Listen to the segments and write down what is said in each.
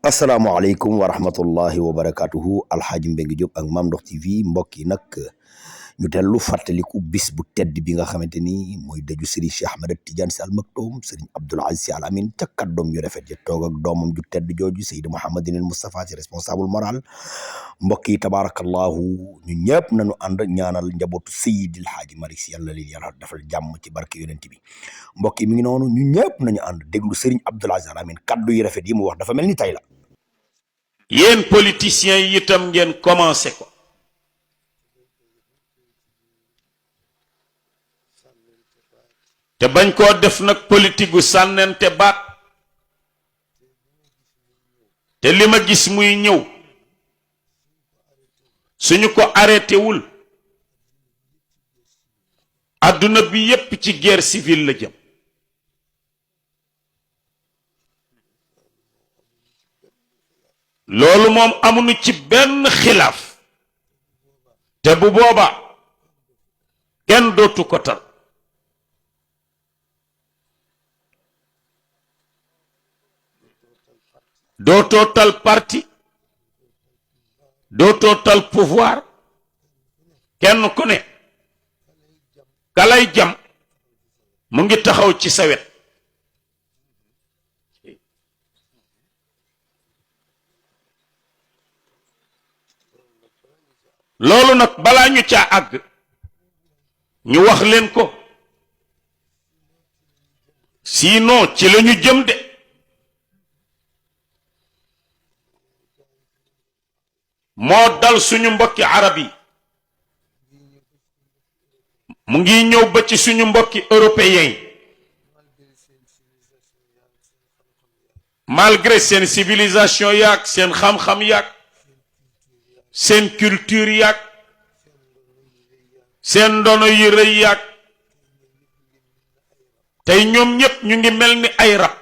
asalaamaaleykum wa rahmatullahi wa barakatuhu alxaaji Mbengue Diop ak Mame Ndokh TV mbokk yi nag ñu dellu fàttaliku bis bu tedd bi nga xamante ni mooy dëju Serigne Cheikh Ahmed Tidiane Sy Al Maktoum Serigne Abdoul Aziz Sy Al Amine ca kàddoom yu rafet ya toog ak doomam ju tedd jooju Seydi Mouhamadinil Moustapha ci responsable moral mbokk yi tabarakallahu ñu ñëpp nañu ànd ñaanal njabootu Seydil Hadji Malick Sy yàlla leen yàlla defal jàmm ci barke yonent bi mbokk yi mi ngi noonu ñu ñëpp nañu ànd déglu Serigne Abdoul Aziz Al Amine kàddu yu rafet yi mu wax dafa mel ni tey la. yéen politiciens yi itam ngeen commencé ko te bañ koo def nag politique gu sànnente baat te li ma gis muy ñëw suñu ko arrêté wul adduna bi yépp ci guerre civile la jëm loolu moom amuñu ci benn xilaaf te bu boobaa kenn dootu ko tal dootoo tal parti dootoo tal pouvoir kenn ku ne kalay jam mu ngi taxaw ci sa wet loolu nag balaa ñu caa àgg ñu wax leen ko sinon ci lañu jëm de moo dal suñu mbokki arab yi mu ngi ñëw ba ci suñu mbokki européens yi malgré seen civilisation yaak seen xam-xam yaak seen culture yaak seen ndono yi rëy yaak tey ñoom ñépp ñu ngi mel ni ay rab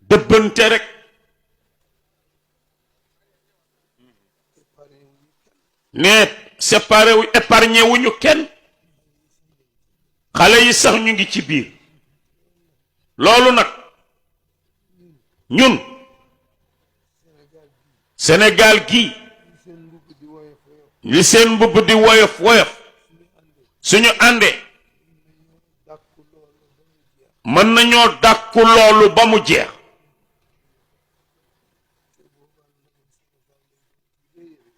dëbbante rek ne séparé wu épargné wuñu kenn xale yi sax ñu ngi ci biir loolu nag ñun Sénégal gii li seen mbubb di woyof woyof suñu àndee mën nañoo dàkku loolu ba mu jeex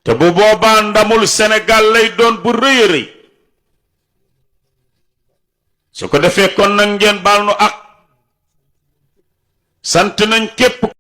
te bu boobaa ndamul Sénégal lay doon bu rëy a rëy su ko defee kon nag ngeen baal nu ak sant nañ képp